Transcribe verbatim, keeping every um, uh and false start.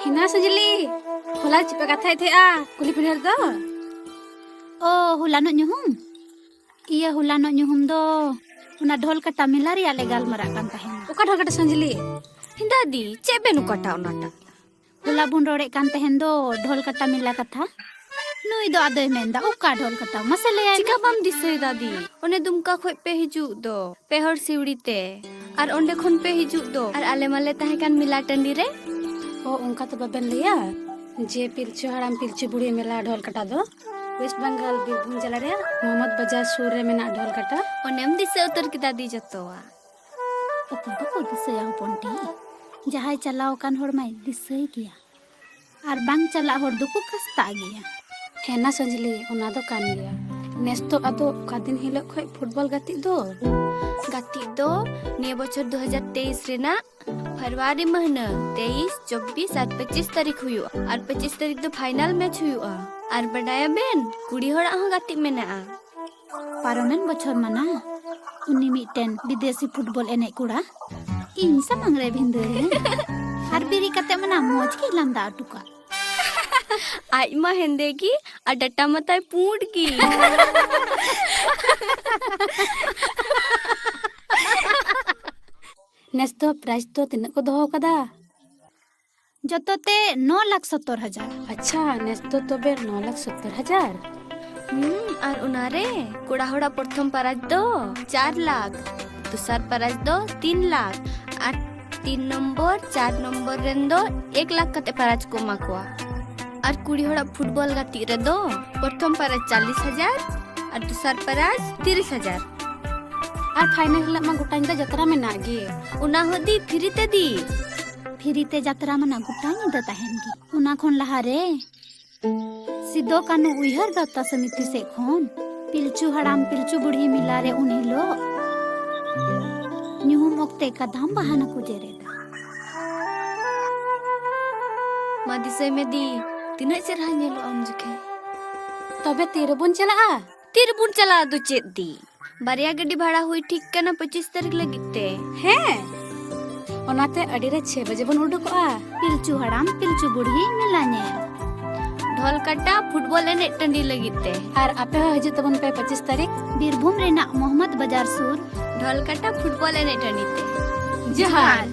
ᱦᱮᱱᱟ ᱥᱟᱹᱡᱽᱞᱤ, ᱦᱚᱞᱟ ᱪᱮᱫ ᱯᱮ ᱠᱟᱛᱷᱟᱭᱮᱫ ᱛᱟᱦᱮᱸᱜᱼᱟ ᱠᱩᱞᱦᱤ ᱯᱤᱸᱰᱟᱹ ᱨᱮᱫᱚ? ᱚ, ᱦᱚᱞᱟᱱᱚᱜ ᱧᱩᱦᱩᱢ? ᱤᱭᱟᱹ, ᱦᱚᱞᱟᱱᱚᱜ ᱧᱩᱦᱩᱢ ᱫᱚ ᱚᱱᱟ ᱰᱷᱚᱞ ᱠᱟᱴᱟ ᱢᱮᱞᱟ ᱨᱮᱭᱟᱜ ᱞᱮ ᱜᱟᱞᱢᱟᱨᱟᱜ ᱠᱟᱱ ᱛᱟᱦᱮᱱᱟ᱾ ᱚᱠᱟ ᱰᱷᱚᱞ ᱠᱟᱴᱟ ᱥᱟᱹᱡᱽᱞᱤ? ᱦᱮᱸ ᱫᱟᱫᱤ, ᱪᱮᱫ ᱵᱮᱱ ᱚᱠᱟᱴᱟ ᱚᱱᱟᱴᱟᱜ? ᱦᱚᱞᱟ ᱵᱚᱱ ᱨᱚᱲᱮᱫ ᱠᱟᱱ ᱛᱟᱦᱮᱱ ᱫᱚ ᱰᱷᱚᱞ ᱠᱟᱴᱟ ᱢᱮᱞᱟ ᱠᱟᱛᱷᱟ᱾ ᱱᱩᱭ ᱫᱚ ᱟᱫᱚᱭ ᱢᱮᱱᱫᱟ ᱚᱠᱟ ᱰᱷᱚᱞ ᱠᱟᱴᱟ, ᱢᱟᱥᱮ ᱞᱟᱹᱭᱟᱭ ᱢᱮ᱾ ᱪᱤᱠᱟ ᱵᱟᱢ ᱫᱤᱥᱟᱹᱭ ᱫᱟᱫᱤ? ᱚᱱᱮ ᱫᱩᱢᱠᱟ ᱠᱷᱚᱡ ᱯᱮ ᱦᱤᱡᱩᱜ ᱫᱚ, ᱯᱮ ᱦᱚᱲ ᱥᱤᱣᱲᱤ ᱛᱮ, ᱟᱨ ᱚᱸᱰᱮ ᱠᱷᱚᱱ ᱯᱮ ᱦᱤᱡᱩᱜ ᱫᱚ, ᱟᱨ ᱟᱞᱮ ᱢᱟᱞᱮ ᱛᱟᱦᱮᱸ ᱠᱟᱱ ᱢᱮᱞᱟ ᱴᱟᱺᱰᱤ ᱨᱮ᱾ ᱚ, ᱚᱱᱠᱟ ᱛᱚ ᱵᱟᱵᱮᱱ ᱞᱟᱹᱭᱟ ᱡᱮ ᱯᱤᱞᱪᱩ ᱦᱟᱲᱟᱢ ᱯᱤᱞᱪᱩ ᱵᱩᱲᱦᱤ ᱢᱮᱞᱟ ᱰᱷᱚᱞ ᱠᱟᱴᱟ ᱫᱚ ᱳᱭᱮᱥᱴ ᱵᱮᱝᱜᱚᱞ ᱵᱤᱨᱵᱷᱩᱢ ᱡᱮᱞᱟ ᱨᱮᱭᱟᱜ ᱢᱚᱦᱚᱢᱢᱚᱫᱽ ᱵᱟᱡᱟᱨ ᱥᱩᱨ ᱨᱮ ᱢᱮᱱᱟᱜ ᱰᱷᱚᱞ ᱠᱟᱴᱟ᱾ ᱚᱱᱮᱢ ᱫᱤᱥᱟᱹ ᱩᱛᱟᱹᱨ ᱠᱮᱫᱟ ᱫᱤ ᱡᱚᱛᱚᱣᱟᱜ᱾ ᱚᱠᱚᱭ ᱫᱚᱠᱚ ᱫᱤᱥᱟᱹᱭᱟ ᱦᱚᱯᱚᱱ ᱴᱤ? ᱡᱟᱦᱟᱸᱭ ᱪᱟᱞᱟᱣ ᱟᱠᱟᱱ ᱦᱚᱲ ᱢᱟᱭ ᱫᱤᱥᱟᱹᱭ ᱜᱮᱭᱟ, ᱟᱨ ᱵᱟᱝ ᱪᱟᱞᱟᱜ ᱦᱚᱲ ᱫᱚᱠᱚ ᱠᱟᱥᱛᱟᱜ ᱜᱮᱭᱟ᱾ ᱦᱮᱸ ᱱᱟ ᱥᱟᱹᱡᱽᱞᱤ, ᱚᱱᱟ ᱫᱚ ᱠᱟᱱ ᱜᱮᱭᱟ᱾ ᱱᱮᱥ ᱫᱚ ᱟᱫᱚ ᱚᱠᱟ ᱫᱤᱱ ᱦᱤᱞᱳᱜ ᱠᱷᱚᱡ ᱯᱷᱩᱴᱵᱚᱞ ᱜᱟᱛᱮᱜ ᱫᱚ? ᱜᱟᱛᱮᱜ ᱫᱚ ᱱᱤᱭᱟᱹ ᱵᱚᱪᱷᱚᱨ ᱫᱩ ᱦᱟᱡᱟᱨ ᱛᱮᱭᱤᱥ ᱨᱮᱱᱟᱜ ᱯᱷᱮᱵᱽᱨᱩᱣᱟᱨᱤ ᱢᱟᱹᱦᱱᱟᱹ ᱛᱮᱭᱤᱥ, ᱪᱚᱵᱵᱤᱥ ᱟᱨ ᱯᱚᱸᱪᱤᱥ ᱛᱟᱹᱨᱤᱠᱷ ᱦᱩᱭᱩᱜᱼᱟ᱾ ᱟᱨ ᱯᱚᱸᱪᱤᱥ ᱛᱟᱹᱨᱤᱠᱷ ᱫᱚ ᱯᱷᱟᱭᱱᱟᱞ ᱢᱮᱪ ᱦᱩᱭᱩᱜᱼᱟ᱾ ᱟᱨ ᱵᱟᱰᱟᱭᱟᱵᱮᱱ, ᱠᱩᱲᱤ ᱦᱚᱲᱟᱜ ᱦᱚᱸ ᱜᱟᱛᱮᱜ ᱢᱮᱱᱟᱜᱼᱟ᱾ ᱯᱟᱨᱚᱢᱮᱱ ᱵᱚᱪᱷᱚᱨ ᱢᱟᱱᱟ ᱩᱱᱤ ᱢᱤᱫᱴᱮᱱ ᱵᱤᱫᱮᱥᱤ ᱯᱷᱩᱴᱵᱚᱞ ᱮᱱᱮᱡ ᱠᱚᱲᱟ ᱤᱧ ᱥᱟᱢᱟᱝ ᱨᱮ ᱵᱷᱤᱸᱫᱟᱹᱲ ᱮᱱ᱾ ᱟᱨ ᱵᱮᱨᱮᱫ ᱠᱟᱛᱮ ᱢᱟᱱᱟ ᱢᱚᱡᱽ ᱜᱮᱭ ᱞᱟᱸᱫᱟ ᱦᱚᱴᱚ ᱠᱟᱜ᱾ ᱟᱡ ᱢᱟ ᱦᱮᱸᱫᱮ ᱜᱮ, ᱟᱨ ᱰᱟᱴᱟ ᱢᱟ ᱛᱟᱭ ᱯᱩᱸᱰ ᱜᱮ᱾ ᱱᱮᱥ ᱫᱚ ᱯᱨᱟᱭᱤᱡᱽ ᱫᱚ ᱛᱤᱱᱟᱹᱜ ᱠᱚ ᱫᱚᱦᱚ ᱠᱟᱫᱟ? ᱡᱚᱛᱚ ᱛᱮ ᱱᱚ ᱞᱟᱠᱷ ᱥᱚᱛᱛᱚᱨ ᱦᱟᱡᱟᱨ᱾ ᱟᱪᱪᱷᱟ, ᱱᱮᱥ ᱫᱚ ᱛᱚᱵᱮ ᱱᱚ ᱞᱟᱠᱷ ᱥᱚᱛᱛᱚᱨ ᱦᱟᱡᱟᱨ᱾ ᱦᱩᱸ, ᱟᱨ ᱚᱱᱟᱨᱮ ᱠᱚᱲᱟ ᱦᱚᱲᱟᱜ ᱯᱨᱚᱛᱷᱚᱢ ᱯᱨᱟᱭᱤᱡᱽ ᱫᱚ ᱪᱟᱨ ᱞᱟᱠᱷ, ᱫᱚᱥᱟᱨ ᱯᱨᱟᱭᱤᱡᱽ ᱫᱚ ᱛᱤᱱ ᱞᱟᱠᱷ, ᱟᱨ ᱛᱤᱱ ᱱᱚᱢᱵᱚᱨ, ᱪᱟᱨ ᱱᱚᱢᱵᱚᱨ ᱨᱮᱱ ᱫᱚ ᱮᱠ ᱞᱟᱠᱷ ᱠᱟᱛᱮ ᱯᱨᱟᱭᱤᱡᱽ ᱠᱚ ᱮᱢᱟ ᱠᱚᱣᱟ᱾ ᱟᱨ ᱠᱩᱲᱤ ᱦᱚᱲᱟᱜ ᱯᱷᱩᱴᱵᱚᱞ ᱜᱟᱛᱮᱜ ᱨᱮᱫᱚ ᱯᱨᱚᱛᱷᱚᱢ ᱯᱨᱟᱭᱤᱡᱽ ᱪᱟᱞᱞᱤᱥ ᱦᱟᱡᱟᱨ ᱟᱨ ᱫᱚᱥᱟᱨ ᱯᱨᱟᱭᱤᱡᱽ ᱛᱤᱨᱤᱥ ᱦᱟᱡᱟᱨ᱾ ᱟᱨ ᱯᱷᱟᱭᱱᱟᱞ ᱦᱤᱞᱳᱜ ᱢᱟ ᱜᱚᱴᱟ ᱧᱤᱫᱟᱹ ᱡᱟᱛᱨᱟ ᱢᱮᱱᱟᱜ ᱜᱮ᱾ ᱚᱱᱟ ᱦᱚᱸ ᱫᱤ, ᱯᱷᱨᱤ ᱛᱮ ᱫᱤ᱾ ᱯᱷᱨᱤ ᱛᱮ ᱡᱟᱛᱨᱟ ᱢᱟᱱᱟ ᱜᱚᱴᱟ ᱧᱤᱫᱟᱹ ᱛᱟᱦᱮᱱ ᱜᱮ᱾ ᱚᱱᱟ ᱠᱷᱚᱱ ᱞᱟᱦᱟ ᱨᱮ ᱥᱤᱫᱚ ᱠᱟᱹᱱᱦᱩ ᱩᱭᱦᱟᱹᱨ ᱜᱟᱶᱛᱟ ᱥᱚᱢᱤᱛᱤ ᱥᱮᱫ ᱠᱷᱚᱱ ᱯᱤᱞᱪᱩ ᱦᱟᱲᱟᱢ ᱯᱤᱞᱪᱩ ᱵᱩᱲᱦᱤ ᱢᱮᱞᱟ ᱨᱮ ᱩᱱ ᱦᱤᱞᱳᱜ ᱧᱩᱦᱩᱢ ᱚᱠᱛᱮ ᱠᱟᱫᱟᱢ ᱵᱟᱦᱟᱱᱟ ᱠᱚ ᱡᱮᱨᱮᱫᱟ᱾ ᱢᱟ ᱫᱤᱥᱟᱹᱭ ᱢᱮ ᱫᱤ, ᱛᱤᱱᱟᱹᱜ ᱪᱮᱨᱦᱟ ᱧᱮᱞᱚᱜᱼᱟ ᱩᱱ ᱡᱚᱠᱷᱮᱡ᱾ ᱛᱚᱵᱮ ᱛᱤᱨᱮᱵᱚᱱ ᱪᱟᱞᱟᱜᱼᱟ? ᱛᱤᱨᱮᱵᱚᱱ ᱪᱟᱞᱟᱜᱼᱟ ᱫᱚ ᱪᱮᱫ ᱫᱤ? ᱵᱟᱨᱭᱟ ᱜᱟᱹᱰᱤ ᱵᱷᱟᱲᱟ ᱦᱩᱭ ᱴᱷᱤᱠ ᱠᱟᱱᱟ ᱯᱚᱸᱪᱤᱥ ᱛᱟᱹᱨᱤᱠᱷ ᱞᱟᱹᱜᱤᱫ ᱛᱮ᱾ ᱦᱮᱸ, ᱚᱱᱟᱛᱮ ᱟᱹᱰᱤ ᱨᱮ ᱪᱷᱮ ᱵᱟᱡᱮ ᱵᱚᱱ ᱩᱰᱩᱠᱚᱜᱼᱟ᱾ ᱯᱤᱞᱪᱩ ᱦᱟᱲᱟᱢ ᱯᱤᱞᱪᱩ ᱵᱩᱲᱦᱤ ᱢᱮᱞᱟ ᱧᱮᱞ᱾ ᱰᱷᱚᱞᱠᱟᱴᱟ ᱯᱷᱩᱴᱵᱚᱞ ᱮᱱᱮᱡ ᱴᱟᱺᱰᱤ ᱞᱟᱹᱜᱤᱫ ᱛᱮ᱾ ᱟᱨ ᱟᱯᱮ ᱦᱚᱸ ᱦᱤᱡᱩᱜ ᱛᱟᱵᱚᱱ ᱯᱮ ᱯᱚᱸᱪᱤᱥ ᱛᱟᱹᱨᱤᱠᱷ᱾ ᱵᱤᱨᱵᱷᱩᱢ ᱨᱮᱱᱟᱜ ᱢᱚᱦᱚᱢᱚᱫ ᱵᱟᱡᱟᱨ ᱥᱩᱨ᱾ ᱰᱷᱚᱞᱠᱟᱴᱟ ᱯᱷᱩᱴᱵᱚᱞ ᱮᱱᱮᱡ ᱴᱟᱺᱰᱤ ᱛᱮ᱾ ᱡᱚᱦᱟᱨ᱾